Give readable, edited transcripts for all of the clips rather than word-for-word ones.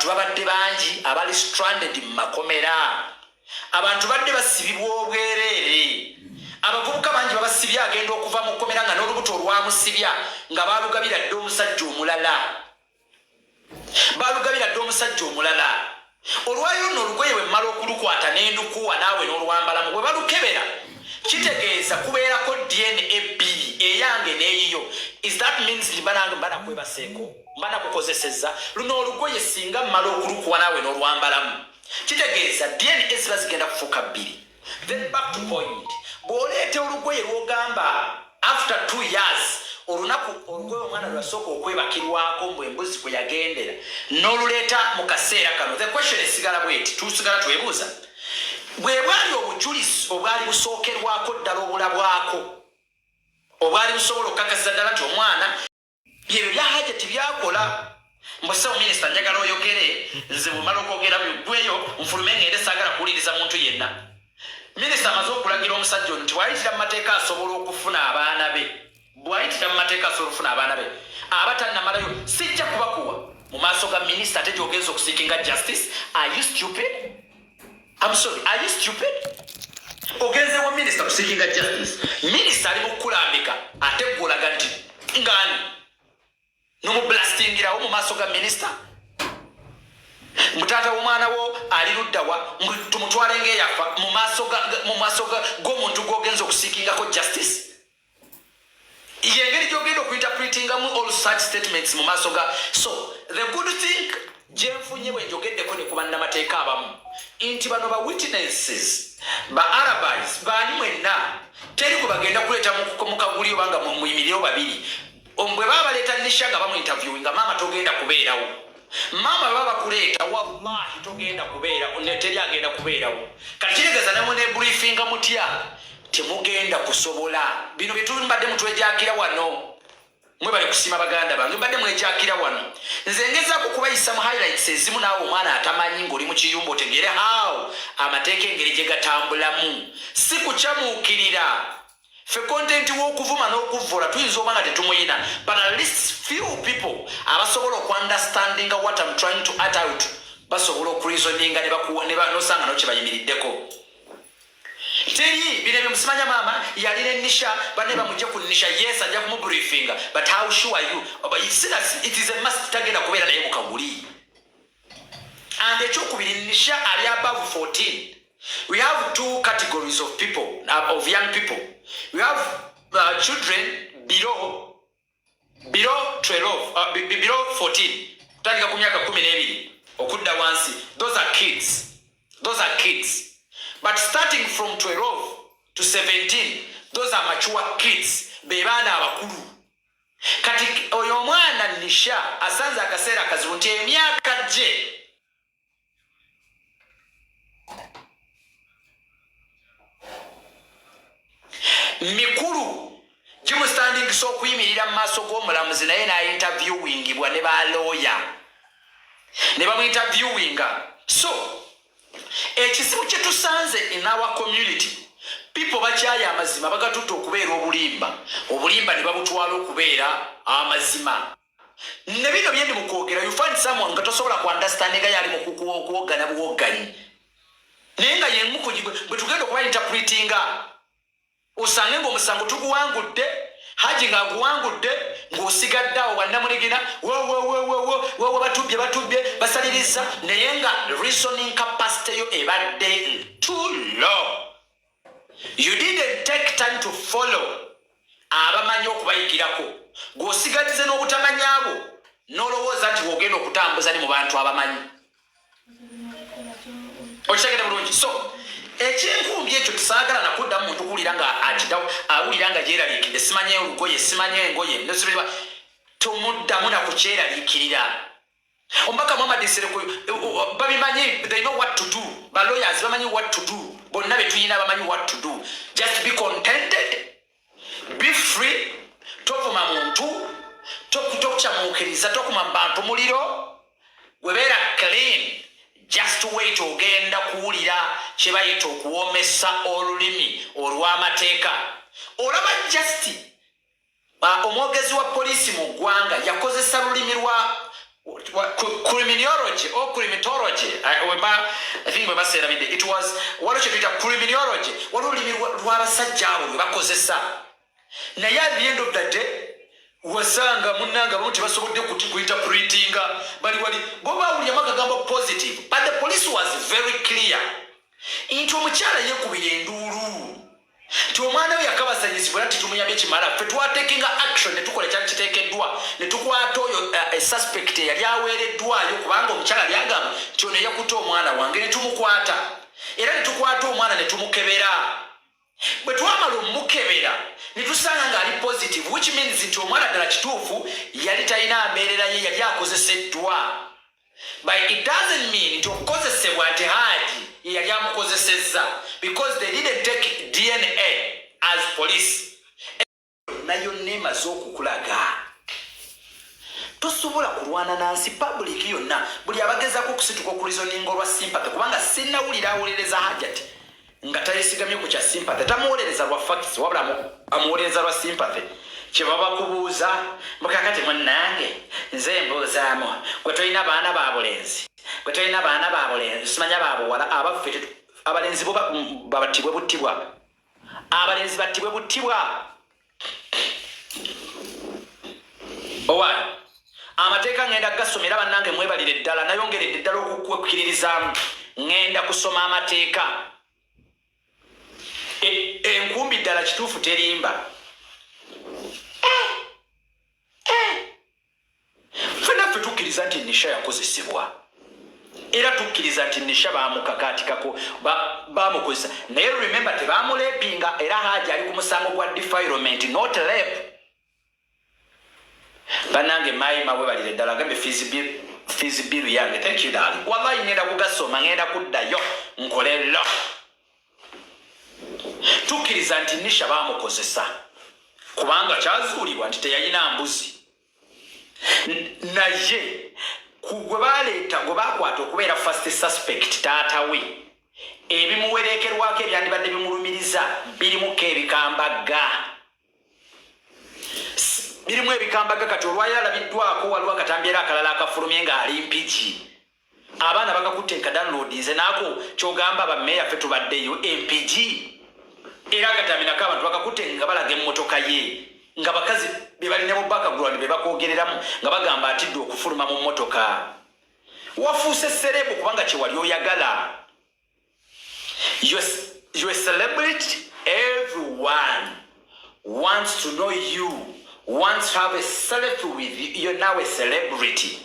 Abantu babadde bangi abali stranded mu makomera. Abantu badde basibibwa obwereere. Abavubuka bangi babasibye, agenda okuva mu kkomera nga n'olubuto olwamusibya nga balugabira dde omusajja omulala, balugabira dde omusajja omulala. Olwayo nno olugoye bwe mmala okulukwata n'endukuwa naawe n'olwambalamu, bwe balukebera kitegeeza kubeerako DNA ebbiri, eyange n'eyiyo. Is that means nti mba nakwebaseeko, mba nakukozesezza. Luno olugoye singa mmala okulukuwa naawe n'olwambalamu, kitegeeza DNA ziba zigenda kufuuka bbiri. Then back to point, bw'oleeta olugoye lw'ogamba after 2 years, olunaku olugoye omwana lwasooka okwebakirwako mbwe embuzi kwe yagendera, n'oluleeta mu kaseera kano, the question esigala bweti, tusigala twebuuza, bwe bwali obujulizi obwali busookerwako ddala obulabwako obwali busobola okukakasiza ddala nti omwana byebyo bya Hajati byakola? Mbusewo minisita, njagala oyogere. Nze bwemala okwogera biggweyo, nfulume ngende, saagala kuwuliriza muntu yenna. Minisita amaze okulagira omusajja ono nti bw'ayitira mu mateeka asobola okufuna abaana be. Bw'ayitira mu mateeka asobola okufuna abaana be aba tannamalayo, sijja kubakuwa mu maaso ga minisita. Ate gyogenza okuseekinga justice, are you stupid? I'm sorry, are you stupid? Ogenze wa minisita kuseekinga justice, minisita ali mu kukulambika, ate gwolaga nti ngani nomublastingirawo mu maaso ga minisita. Mutaata w'omwana wo ali luddawa? Tumutwale ngaeyafa mu maaso g'omuntu gw'ogenza okuseekingako justice? Yengeri gyogenda okuinterpretingamu all such statements mu maaso ga. So the good thing gyenfunye bwe njogeddeko ne ku bannamateeka abamu nti bano ba witnesses, ba alibis, baani mwenna, teri gwe bagenda kuleeta mu kaguli oba nga muyimirirewo babiri. Bwe baba baleeta Nisha nga bamuinterviewinga, maama togenda kubeerawo. Maama bwe baba bakuleeta, wallahi togenda kubeera, teri agenda kubeerawo. Kati kitegeeza nemwe ne briefinga mutya, temugenda kusobola. Bino byetumbadde mutwejakira wano, mwebale kusiima baganda bange, mbadde mwejakira wano. Nze ngezaako kubayisa mu highlights ezimu, naawe omwana atamanyi ng'oli mu kiyumba otegere how amateeka engeri gye gatambulamu, si kukyamuukirira. Ffe content w'okuvuma n'okuvvula tuyinza oba nga tetumuyina, but at least few people abasobola okuunderstandinga what I'm trying to add out basobola okureasoninga nosanga no kyebayimiriddeko. Teri bino ebyo musimanya maama yalina enisha, banne bamugye ku Nisha. Yes, ajja kumubriefinga, but how sure are you? But it is a must tagenda kubeera naye mukaguli. And ekyokubiri, Nisha ali above 14. We have two categories of people, of young people. We have children below 12, below 14, kutandika ku myaka 12 okudda wansi. Those are kids, those are kids. But starting from 12 to 17, those are mature kids, be baana abakulu. Kati oyo omwana Nisha asanze akaseera akazibu nti emyaka gye mikulu gimustandingisa okuyimirira mu maaso g'omulamuzi, naye n'ainterviewingibwa ne balooya ne bamuinterviewinga. So ekizibu kye tusanze in our community, people bakyaye amazima, bagatutta okubeera obulimba, obulimba ne babutwala okubeera amazima. Ne bino byendi mu kwogera, you find someone nga tosobola ku understandinga yali mu kuwoggana buwogganyi, naye nga yemuku bwe tugenda okuba interpretinga, osange ngaomusango tuguwangudde, Haji ng'aguwangudde, ng'osigadde awo wannamuligina wewewewewe, batubbye, batubbye, basaliriza, naye nga reasoning capacity yo ebadde too low. You didn't take time to follow abamanyi okubayigirako, ng'osigalize n'obutamanyabo n'olowooza nti wogenda okutambuza ne mu bantu abamanyi. Okitegede bulungi? So ekyenkumbi ekyo tusaagala nakuddamu muntu kuwulira nga akidawo, awulira nga gyeraliikidde, simanye olugoye, simanye engoye, tomuddamu nakukyeraliikirira. Omubaka Muhammad Nsereko babimanyi, they know what to do. Balawyers bamanyi what to do, bonna betuyina bamanyi what to do. Just be contented, be free, tovuma muntu, tokyamuukiriza, tokuma mu bantu muliro, gwebeera clean. Just wait, ogenda kuwulira kye bayita okuwomesa olulimi olw'amateeka. Olaba just omwogezi wa poliisi mu ggwanga yakozesa lulimi lwa Criminology or crimitology, I think bwe baseerabidde, it was waliwo kye tuyita criminology, waliwo olulimi lw'abasajja abo lwe bakozesa. Naye at the end of the day wasanga munnanga abamu tebasobodde kuinterpretinga, bali wali bo bawulyamu akagambo positive, but the police was very clear nti omukyala yeekubira enduulu nti omwana we yakabasanyizibwa era tetumuyambye kimala. Ffe twatekinga action ne tukola ekyali kiteekeddwa ne tukwata oyo suspect eyali aweereddwayo, kubanga omukyala yali agamba nti ono yakutte omwana wange, ne tumukwata era ne tukwata omwana ne tumukebera. Bwe twamala omukebera ne tusanga ng'ali positive, which means nti omwana ddala kituufu yali talina mbeerera ye, yali akozeseddwa. But it doesn't mean nti okukozesebwa nti Haji ye yali amukozesezza, because they didn't take DNA as police. Yonna yonna emaze okukulaga tosobola kulwana nansi public yonna, buli abagezaako okusituka okureasoninga olwa sympathy, kubanga sinnawulira awolereza Hajati nga tayesigamye ku kya sympathy. Tamuwolereza lwa facts, wabula amuwolereza lwa sympathy. Kyebaba bakubuuza mukakati, munnange, nze mbuuzaamu gwe, tolina baana ba bulenzi? Gwe tolina baana ba bulenzi, simanya ba buwala? Abaffe abalenzi bo babattibwe buttibwa, abalenzi battibwe buttibwa. Owa amateeka ŋŋenda kugasomera. Bannange, mwebalire ddala, nayongeredde ddala okukkiririzaamu. Ŋŋenda kusoma amateeka. Enkumbi ddala kituufu terimba. Ffenna ffe tukkiriza nti Nisha yakozesebwa, era tukkiriza nti Nisha bamukakaatikako, bamukozesa. Naye remember, tebamulepinga, era Haji ali ku musango gwa defilement, not rape. Bannange, mayima webalire ddala, agambe fees bill yange. Thank you, darling. Wallahi ngenda kugasoma, ngenda kuddayo nkole lo. Tukkiriza nti Nisha bamukozesa kubanga kyazuulibwa nti teyalina mbuzi. Naye ku gwe baleeta, gwe bakwata okubeera first suspect, taata we, ebimuwerekerwako ebyandibadde bimulumiriza birimuko ebikambagga, birimu ebikambagga. Kati olwaliro alabiddwako, waliwo akatambi era akalala akafulumye ng'ali Mpigi, abaana bakakutte nkadownload nze naako. Kyogamba bammeeya ffe tubaddeyo Empigi, era akatambi nako abantu bakakutte nga balaga emmotoka ye, nga bakazi be balina mu background be bakwogereramu nga bagamba atidde okufuluma mu mmotoka. Wafuuse celeb kubanga kyewali oyagala. You're a celebrity. Everyone wants to know you, wants to have a selfie with you. You're now a celebrity.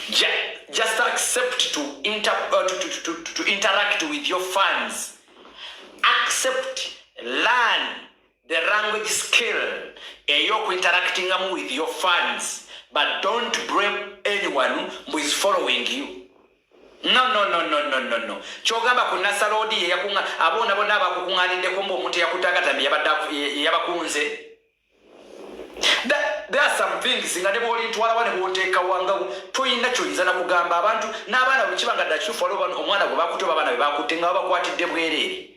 Just accept to interact with your fans. Accept, learn the language skill ey'okuinteractingamu with your fans, but don't blame anyone who is following you. No, no, no, no, no, no, no. Kyogamba ku Nasaloodi yeyakuŋa aboona bonna abakukuŋŋaaniddeko mbu omuntu eyakutte akatambi yabadde yabakunze. There are some things nga ne bwolintwalawa ne bwoteekawa nga toyina kyoyinza nakugamba abantu n'abaana. Bwe kiba nga ddala kituufu waliwo omwana gwe bakutte oba abaana be bakutte nga babakwatidde bwereere,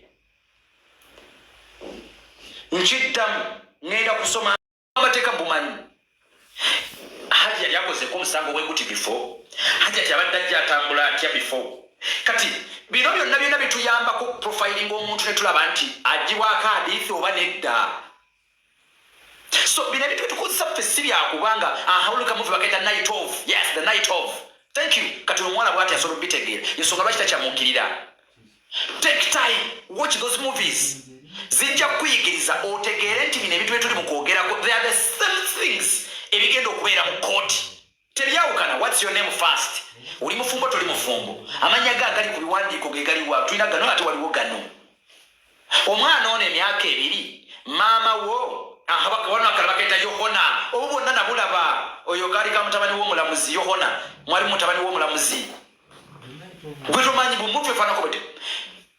nkiddamu, ŋŋenda kusoma amateeka mbumanyi. Haji yali akozeko omusango bwe guti before? Haji ati abadde ajja atambula atya before? Kati bino byonna byonna bituyambako profiling omuntu ne tulaba nti agibwako adiithi oba nedda. So bino ebintu byetukozesa ffe si byakubanga ahawulika movie bakaita Night Of. Yes, The Night Of, thank you. Kati omuwala bwati asobola obitegeera, ensonga lwaki takyamuukirira. Take time, watch those movies, zijja kukuyigiriza otegeere nti bino ebintu byetuli mu kwogerako, they are the same things ebigenda okubeera mu kooti, tebyawukana. What's your name first? Oli mufumbo, toli mufumbo? Amanya ge agali ku biwandiiko ge galiwa? Tulina gano, ate waliwo gano. Omwana ono emyaka 2, maama wo wano akala bakaita Yohona, obu bwonna nabulaba. Oyo kaali ka mutabani w'omulamuzi Yohona, mwali mutabani w'omulamuzi gwe tomanyi bumutwe efaanako bwete.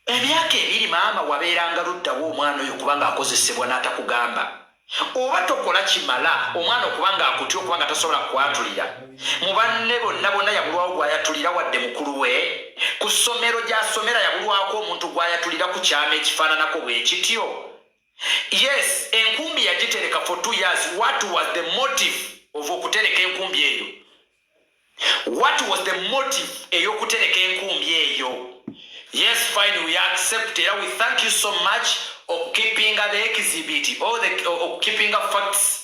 Emyaka 2, maama wabeeranga luddawo omwana oyo kubanga akozesebwa n'atakugamba, oba tokola kimala omwana okubanga akutya, okubanga tasobola kukwatulira mu banne bonna bonna. Yabulwawo gwayatulira, wadde mukulu we ku ssomero gy'asomera, yabulwako omuntu gwayatulira ku kyama ekifaananako bwe kityo. Yes, enkumbi yagitereka for 2 years. What was the motive of okutereka enkumbi eyo? What was the motive ey'okutereka enkumbi eyo? Yes, fine, we accept, era we thank you so much okukeepinga the exhibit or the okukeepinga facts.